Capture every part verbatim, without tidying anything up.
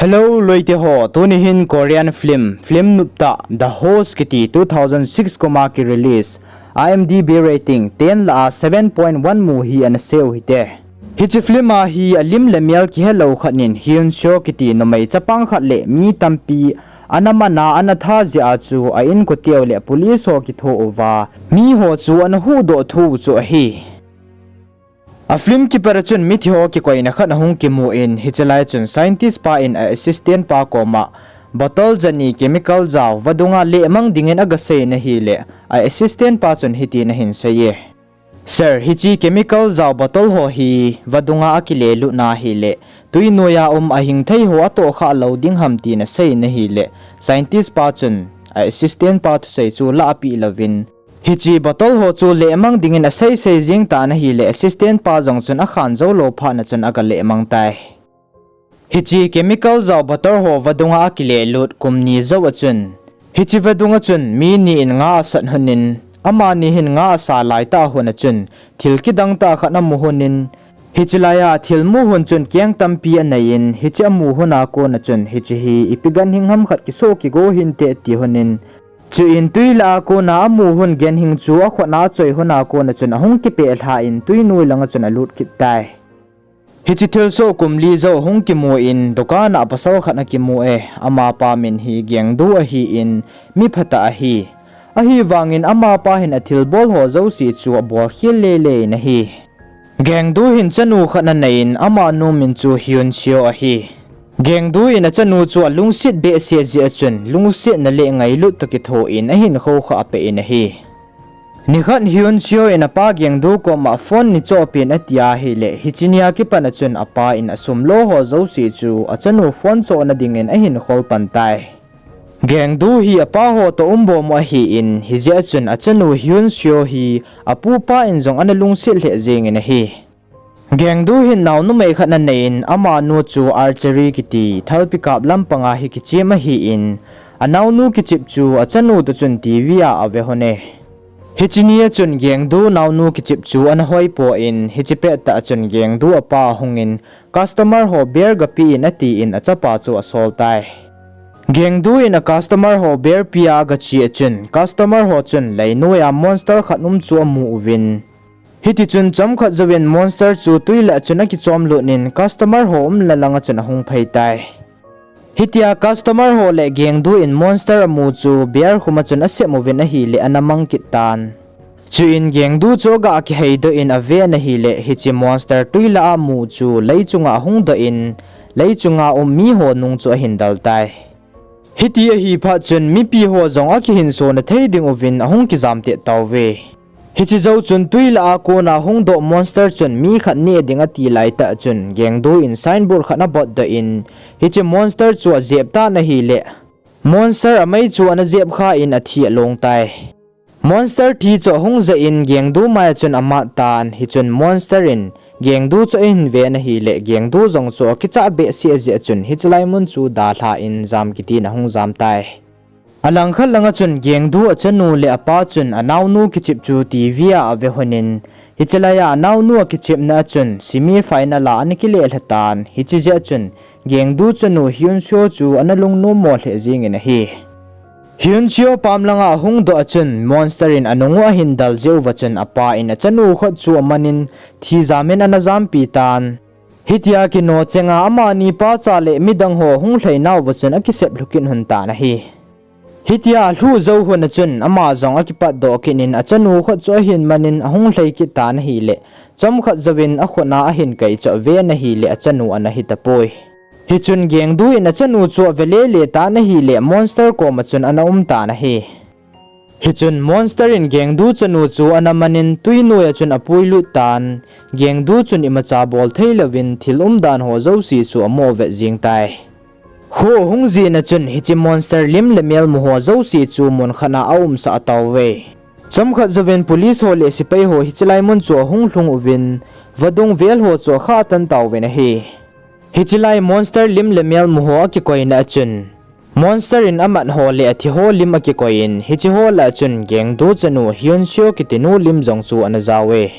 Hello loite ho, tuni hin Korean film, film noptah The Host kiti two thousand six kum a ki release, I M D B rating ten lah a seven point one mu hi ana sei u hite. Hiche film a hi alim le mel kihelou khat in Hyun Seo kiti numei chapang khat le mi tampi ana man a ana that jeh a chu a inkote u le police ho kitho uva miho chu ana huhdoh thu chu ahi. A film kipat a chun mithi ho kikoina khat ahung kimu in, hiche lai chun scientist pa in a assistant pa koma bottle jani chemical jao vadung a lehmang dingin aga sei in ahile, a assistant pa chun hitin ahin sei e, Sir, hiche chemical jao bottle ho hi vadung a akilelut na ahile, twi noiya um ahing thei ho atohkhah lou ding ham, tin asei in ahile, scientist pa chun a assistant pa thusei chu lah apeh louvin, hiche bottle ho chu lehmang dingin asei sei jeng tan ahile, assistant pa jong chun akhan jou lou phat na chun aga lehmang tai. Hiche chemical jao bottle ho vadung a akilelut kum ni jou a chun, hiche vadung a chun mi ni in nga asat lhon in, amani hin nga asa laitah lhon a chun, thil kidang tah khat amu lhon in, hiche lai a thil mu lhon chun keng tampi anei in, hiche amu lhon a kon a chun, hiche hi ipi ganhing ham khat kisoh kigo hinte ati lhon in, chuin twi lah a kon a amu lhon ganhing chu akhut a achoi lhon a kon a chun ahung kipeh lha in twi noi lang a chun alut kit tai. Hiche thilsoh kum li jou ahung kimu in, dukan a pasal khat ana kimu e, amapa min hi Gengdu ahi in, mi phatah ahi. Ahivangin amapa hin athilbol ho jouse chu abol khel lele in ahi. Gengdu hin chanu khat anei in, amanu min chu Hyun Seo ahi. Gengdu in achanu chu alungset behseh jeh a chun, lungsetna le ngailut toh kitho in ahin khoukhah peh in ahi. Nikhat Hyun Seo in apa Gengdu koma phone nei choh peh in ati ahile, hiche nia kipat a chun apa in asum lo ho jouse chu achanu phone chohna dingin ahin khol pan tai. Gengdu hi apa ho toh umbolmo ahi in, hijeh a chun achanu Hyun Seo hi apupa in jong ana lungset lheh jeng in ahi. Gengdu hin naonumei khat anei in, amanu chu archery kiti thalpi kap lampang a hi kichem ahi in, anaonu kichep chu achanu toh chun TV a ave lhon e. Hiche nia chun Gengdu naonu kichep chu ana hoipoi in, hiche pettah a chun Gengdu apa ahung in, customer ho beer gapeh in ati in achapa chu asol tai. Gengdu in a customer ho beer pe a agache a chun, customer ho chun leinoiya monster khat um chu amu uvin, hitichun chomkhat jouvin monster chu twi lah a chun akichom lut in customer ho umna lang a chun ahung phei tai. Hitia customer ho le Gengdu in monster amu chu beer khum a chun asep uvin ahile ana mang kit tan. Chuin Gengdu chu aga kiheidoh in ave in ahile, hiche monster twi lah a amu chu lei chunga ahung doh in, lei chunga um miho nung chu ahin del tai. Hiti ahi phat chun mipi ho jong akihinsona thei ding uvin ahung kijam tet tauve. Hiche jou chun twi lah a kona hung doh monster chun mi khat neh ding ati laitah chun Gengdu in signboard khat abotdoh in, hiche monster chu ajep tan ahile, monster amei chu ana jep kha in athi along tai. Monster thi chu ahung jah in Gengdu mai a chun amat tan, hichun monster in Gengdu chu ahin ve in ahile, Gengdu jong chu akichah behseh jeh a chun hiche lai mun chu dalha in jam kiti in ahung jam tai. Alangkhat langa chun Gengdu achanu le apa chun anaonu kichep chu TV a ave lhon in, hiche laiya anaonu akichepna a chun semi final a ana kile lha tan, hiche jeh a chun Gengdu chanu Hyun Seo chu ana lungnommo lheh jeng in ahi. Hyun Seo pam langa ahung doh a chun monster in anung u ahin del jeh uva chun apa in achanu khut chu aman in thijam in ana jampi tan. Hitia kino chenga amani pacha le midang ho hung lhai nauva chun akisep lhu kit lhon tan ahi. Hitia alhuh jou lhon a chun ama jong akipatdoh kit in achanu khut chu ahin man in ahung lhai kit tan ahile, chomkhat jouvin akhut a ahin kai chu ave in ahile achanu ana hitapoi. Hichun Gengdu in achanu chu ave lele tan ahile monster koma chun ana um tan ahi. Hichun monster in Gengdu chanu chu ana man in twi noiya chun apuilut tan, Gengdu chun imacha bol thei louvin thil umdan ho jouse chu amoh vet jeng tai. Kho ahung jin a chun hiche monster lim le mel mu ho jouse chu mun khat a aumsah tauve. Chomkhat jouvin police ho le sepai ho hiche lai mun chu ahung lhung uvin, vadung vel ho chu akhah tan tauvin ahi. Hiche lai monster lim le mel mu ho akikoina a chun, monster in amat ho le athi ho lim akikoi in, hiche ho lah a chun Gengdu chanu Hyun Seo kiti nu lim jong chu ana jao e.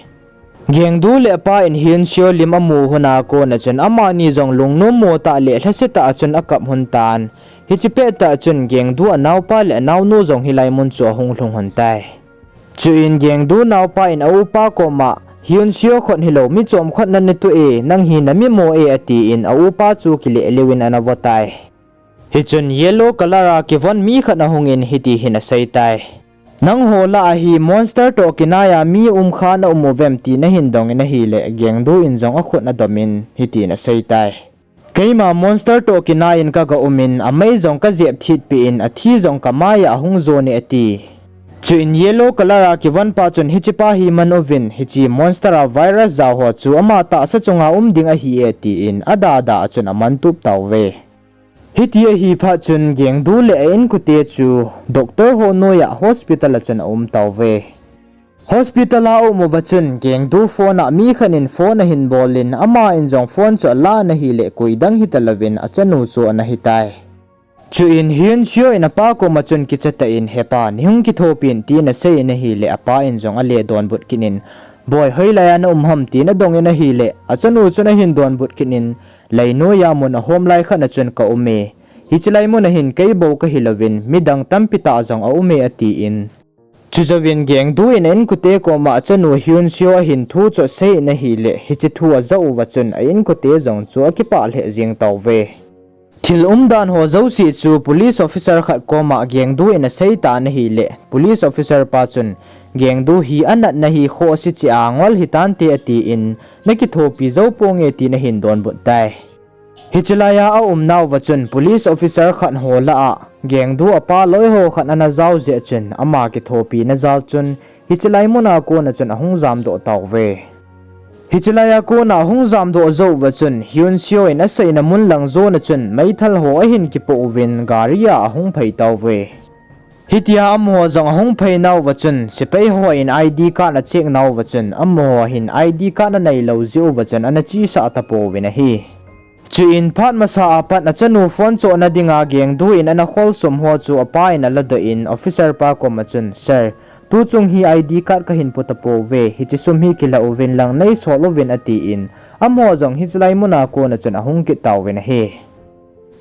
Gengdu le apa in Hyun Seo lim amu hon a kona chun amani jong lungnom mo tah le lhase tah a chun akap hon tan. Hiche pettah chun Gengdu anaopa le anaonu jong hilai mun chu ahung lhung hon tai. Chuin Gengdu naopa in aupa koma, Hyun Seo khut hilou, mi chom khat nane tu e, nang hi nami mo e, atin aupa chu kile lheh in ana vo tai. Hichun yellow color a kivon mi khat ahungin hiti hin asei tai. Nangho lah a hi monster toh kinai a mi um kha na um uvem tina hin dongin ahile, Gengdu in jong akhut adomin hitin asei tai. Keima monster toh kinai in kaga umin, amei jong kajep thit peh in, athi jong kamai a ahung jon e ati. Chuin yellow color a kivon pa chun hichepa hi man uvin, hiche monster a virus jao ho chu ama tahsa chunga um ding ahi e tin, adada a chun aman tup tauve. Hiti ahi phat chun Gengdu le a inkote chu doctor ho noiya hospital a chun aum tauve. Hospital a aum uva chun Gengdu phone a mi khat in phone ahin bolin, ama in jong phone chu alan ahile koi dang hita louvin achanu chu ana hitai. Chuin Hyun Seo in apa koma chun kicha tah in, hepa, neihung kithopin, tin asei in ahile apa in jong ale donbut kit in, boi, hoilai a na um ham, tin adongin ahile achanu chun ahin donbut kit in, leinoiya mun ahom lai khat a chun ka um e. Hiche lai mun a hin kei bou kahi louvin midang tampi tah jong aum e atin. Chujouvin Gengdu in a inkote koma achanu Hyun Seo ahin thu chu asei in ahile, hiche thu ajah uva chun a inkote jong chu akipah lheh jeng tauve. Thil umdan ho jouse chu police officer khat koma Gengdu in asei tan ahile, police officer pa chun, Gengdu hi anatna hi khohse cheh a ngol hitante atin, nakithopi jou ponge tin ahin donbut tai. Hiche laiya aumnauva chun police officer khat ho lah a Gengdu apa loi ho khat ana jao jeh chun ama kithopina jal chun hiche lai muna kona chun ahung jamdoh tauve. Hiche laiya kona ahung jamdoh jouva chun Hyun Seo in aseina mun lang jona chun meithal ho ahin kipoh uvin gari a ahung phei tauve. Hitia amaho jong ahung pheinauva chun sepai ho in I D card a check nauva chun amaho hin I D card aneilou jeh uva chun ana chesah tapouvin ahi. Chuin phat masa a pat achanu phone chohna dinga Gengdu in ana kholsum ho chu apa in aladoh in officer pa koma chun, Sir, tuchung hi I D card kahin pu tapouve, hiche sum hi kilah uvin lang neisol uvin atin, amaho jong hiche lai muna kona chun ahung kit tauvin ahi.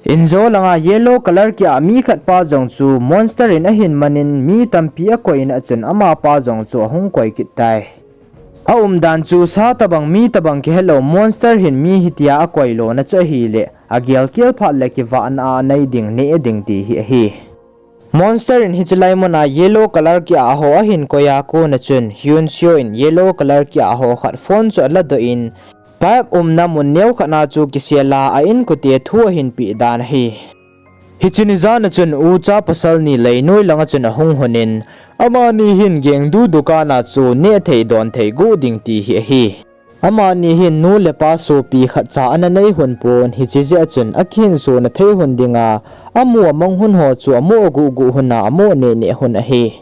Injo langa yellow color kia mi khat pa jong chu monster in ahin manin mi tampi akoina a chun amapa jong chu ahung koi kit tai. Aumdan chu sa tobang mi tobang kihelou monster hin mi hitia akoilona chu ahile, agelkel phat le kivahna anei ding neh ding ti hi ahi. Monster in hiche lai muna yellow color kia ho ahin koiya kona chun Hyun Seo in yellow color kia ho khat phone chu aladoh in, pipe umna mun neo khatna chu kisela a inkote thu ahin peh dan ahi. Hiche ni jana chun ucha pasal ni leinoi langa chun ahung honin, amani hin Gengdu dukan a chu nehthei donthei guh ding ti hi ahi. Amani hin nu le pa sopi khatcha ana neihon pon, hiche jeh a chun akihinsona thei hon dinga amu amang hon ho chu amoh aguh guh hon a amoh neh neh hon ahi.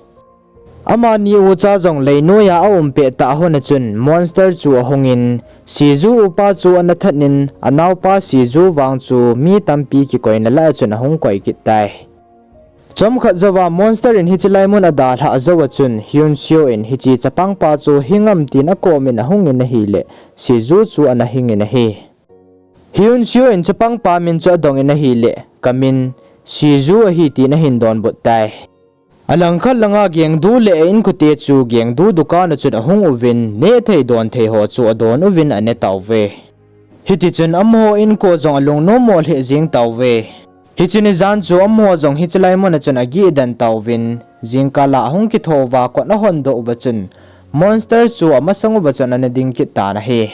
Amani ucha jong leinoiya aum pettah hon a chun monster chu ahungin, Siju upa chu ana thatnin, anaopa Siju vang chu mi tampi kikoina lah a chun ahung koi kit tai. Chomkhat jouva monster in hiche lai mun adalhah jouva chun Hyun Seo in hiche chapangpa chu hingam tin akomin ahungin ahile, Siju chu ana hingin ahi. Hyun Seo in chapangpa min chu adongin ahile, kamin Siju ahi tin ahin donbut tai. Alangkhat langa Gengdu le a inkote chu Gengdu dukan a chun ahung uvin, nehthei donthei ho chu adon uvin ane tauve. Hitichun amaho inko jong alungnom mo lheh jeng tauve. Hiche ni jan chu amaho jong hiche lai muna chun agih den tauvin, jingkala ahung kithouva kot ahondoh uva chun monster chu amasang uva chun ana ding kit tan ahi.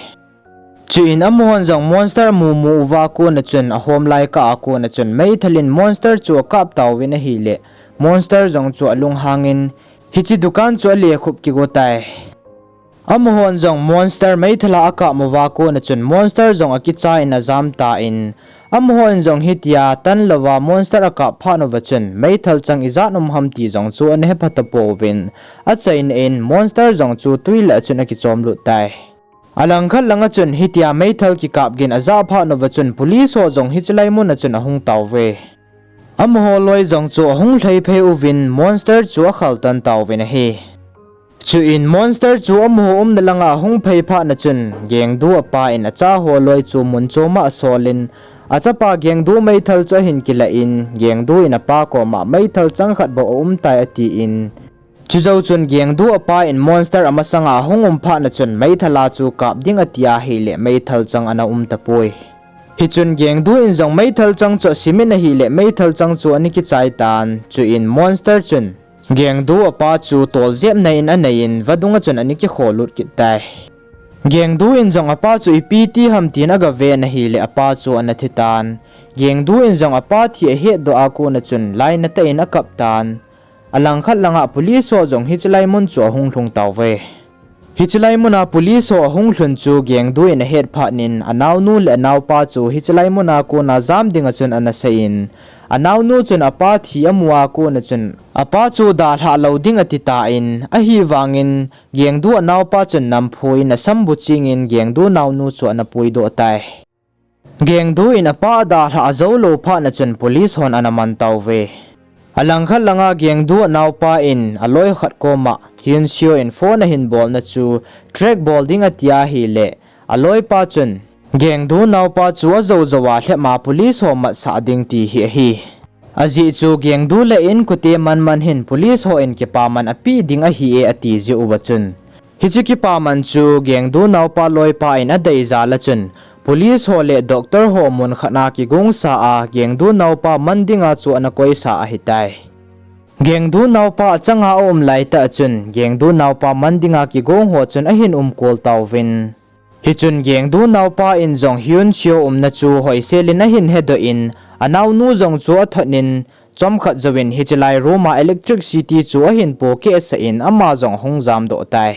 Chuin amahon jong monster amu mu uva kona chun ahom lai kah a kona chun meithal in monster chu akap tauvin ahile, monster jong chu alunghangin hiche dukan chu alekhup kigo tai. Amahon jong monster meithal a akap uva kona chun monster jong akicha in ajam tan, amahon jong hitia tanlouva monster akap phat uva chun meithal chang ijat um ham ti jong chu ana hepha tapouvin, achaina in monster jong chu twi lah a chun akichomlut tai. Alangkhat langa chun hitia meithal kikap gin ajah phat uva chun police ho jong hiche lai muna chun ahung tauve. Amaho loi jong chu ahung lhaiphei uvin monster chu akhaltan tauvin ahi. Chuin Monster chu amu umna langa ahung phei phat na chun, Gengdu apa in acha ho loi chu mun choma asolin, achapa Gengdu meithal chu ahin kilah in, Gengdu in apa koma meithal chang khat bou aum tai atin, chujou chun Gengdu apa in Monster amasanga ahung um phat na chun meithal a chu kap ding ati ahile meithal chang ana um tapoi. Hichun Gengdu in jong meithal chang chu asimin ahile meithal chang chu ana kichai tan, chuin Monster chun Gengdu apa chu toljepna in anei in vadung a chun ana kikholut kit tai. Gengdu in jong apa chu ipi ti ham tin agaven ahile apa chu ana thi tan. Gengdu in jong apa thi ahetdoh a kona chun lainatah in akap tan. Alangkhat langa police ho jong hiche lai mun chu ahung lhung tauve. Hiche lai muna police ho ahung lhun chu Gengdu in ahet phat in anaonu le anaopa chu hiche lai muna kona jam dinga chun ana seiyin, anaonu chun apa thi amu a kona chun apa chu dalhah lou ding ati tan, ahivangin Gengdu anaopa chun namphu in asam bu chingin Gengdu naonu chu ana puidoh tai. Gengdu in apa adalhah ajoulou phat na chun police hon ana man tauve. Alangkhat langa Gengdu anaopa in aloi khat koma Hyunseo in phone ahin bolna chu track bol ding ati ahile, aloipa chun Gengdu naopa chu ajou jouva lhep ma police ho matsah ding ti hi ahi. Ajeh chu Gengdu le inkote manman hin police ho in kipaman apeh ding ahi e ati jeh uva chun, hiche kipaman chu Gengdu naopa loipa in adei jal a chun, police ho le doctor ho mun khat a kigongsa a Gengdu naopa man dinga chu ana koisa ahitai. Gengdu naopa achanga aum laitah chun Gengdu naopa man dinga kigong ho chun ahin umkol tauvin. Hichun Gengdu naopa in jong Hyunseo umna chu hoiselin ahin hedoh in, anaonu jong chu athot in, chomkhat jouvin hiche lai room a electricity chu ahin pohkehsah in ama jong ahung jamdoh tai.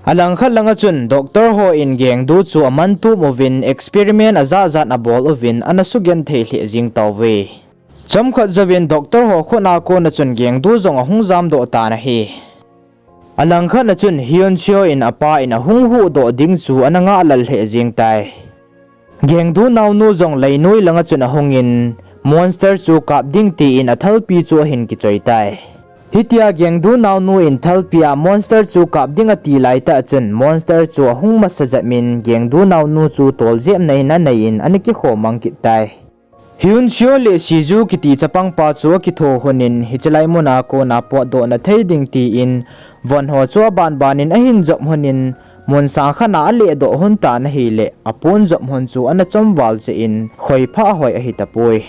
Alangkhat langa chun doctor ho in Gengdu chu aman tum uvin experiment ajat jat abol uvin ana sugenthei lheh jeng tauve. Chomkhat jouvin doctor ho khut a kona chun Gengdu jong ahung jamdoh tan ahi. Alangkhat na chun Hyunseo in apa in ahung huhdoh ding chu ana ngahlel lheh jeng tai. Gengdu naonu jong leinoi langa chun ahungin, Monster chu kap ding tin athalpi chu ahin kichoi tai. Hitia Gengdu naonu in thalpi a Monster chu kap ding ati laitah chun Monster chu ahung masa jep in Gengdu naonu chu toljepna in anei in ana kikhomang kit tai. Hyunseo le Sizu kiti chapangpa chu akitho lhonin hiche lai muna kona potdohna thei ding tin von ho chu abanbanin ahin jop lhonin mun sang khat a alehdoh lhon tan ahile apon jop lhon chu ana chomval jeh in khoiphah hoi ahitapoi.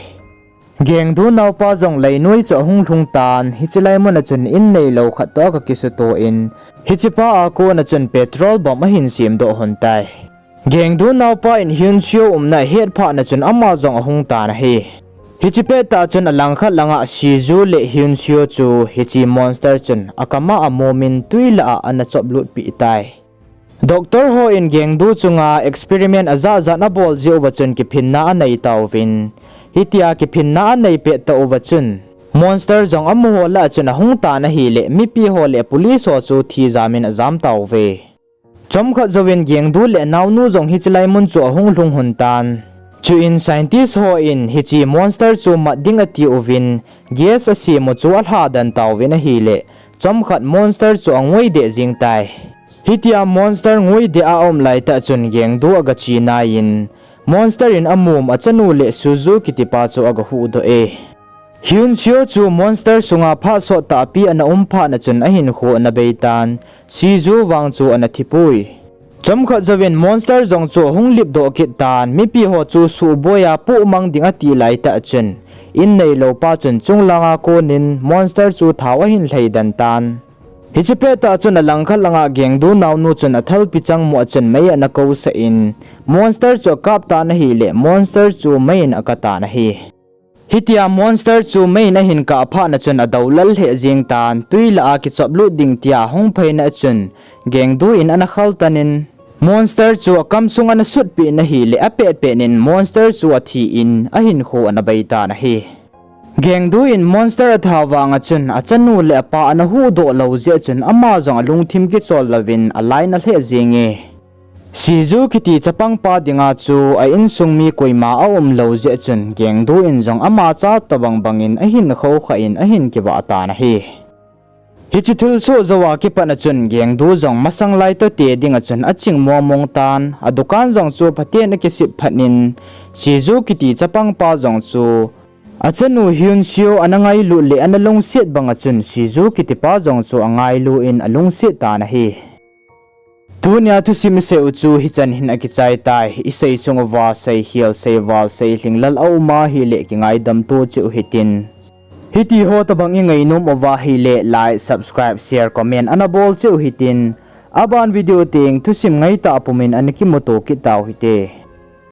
Gengdu naopa jong leinoi chu ahung lhung tan hiche lai muna chun in neilou khat toh akakisutoin hichepa a kona chun petrol bomb ahin semdoh lhon tai. Gengdu naopa in Hyunseo umna ahet phat na chun ama jong ahung tan ahi. Hiche pettah chun alangkhat langa Sizu le Hyunseo chu hiche Monster chun akama amomin twi lah a ana choplutpeh tai. Doctor ho in Gengdu chunga experiment ajat jat abol jeh uva chun kiphinna anei tauvin. Hitia kiphinna anei pettah uva chun Monster jong amaho lah a chun ahung tan ahile mipi ho le police ho chu thijamin ajam tauve. Chomkhat jouvin Gengdu le anaonu jong hiche lai mun chu ahung lhung lhon tan. Chuin scientist ho in hiche Monster chu mat ding atiuvin gas asem u chu alhadan tauvin ahile chomkhat Monster chu angoideh jeng tai. Hitia Monster ngoideh a aum laitah chun Gengdu agachenai in Monster in amum achanu le Sizu kitipa chu agahuhdoh e. Hyunseo chu Monster sunga phat sottahpi ana um phat na chun ahinkho ana beitan, Sizu vang chu ana thipoi. Chomkhat jouvin Monster jong chu ahung lipdoh kit tan, mipi ho chu suhboiya pohmang ding ati laitah chun in neiloupa chun chunglanga konin Monster chu thao ahin lhaidan tan. Hiche pettah chun alangkhat langa Gengdu naonu chun athalpi changmu a chun mei ana kousah in, Monster chu akap tan ahile Monster chu mei in akatan ahi. Hitia Monster chu mei in ahin kah phat na chun adoulal lheh jeng tan, twi lah a kichoplut ding tia ahung pheina a chun Gengdu in ana khaltanin, Monster chu akamsung ana sutpeh in ahile apetpet in Monster chu athin ahinkho ana beitan ahi. Gengdu in Monster atha vanga chun achanu le apa ana huhdoh lou jeh chun ama jong alungthim kichol louvin alainat lheh jenge. Sizu kiti chapangpa dinga chu a insung mi koima aumlou jeh chun Gengdu in jong ama cha tobang bangin ahin khoukhah in ahin kivah tan ahi. Hiche thilsoh jouva kipatna chun Gengdu jong masang lai toh te dinga chun aching mongmong tan, adukan jong chu phaten akisip phatnin, Siju kiti chapangpa jong chu achanu Hyunseo ana ngailut le ana lungset banga chun Siju kitipa jong chu angailu in alungset tan ahi. Tunia thusim isei u chu hichan hin akichai tai, isei sung uva seikhel, seival, seilhing lal auma ahile kingaidam to cheh u hitin. Hitiho tobang ingainom uva ahile like, subscribe, share, comment ana bol cheh u hitin. Aban video teng thusim ngaitah pumin ana kimuto kit tau hite.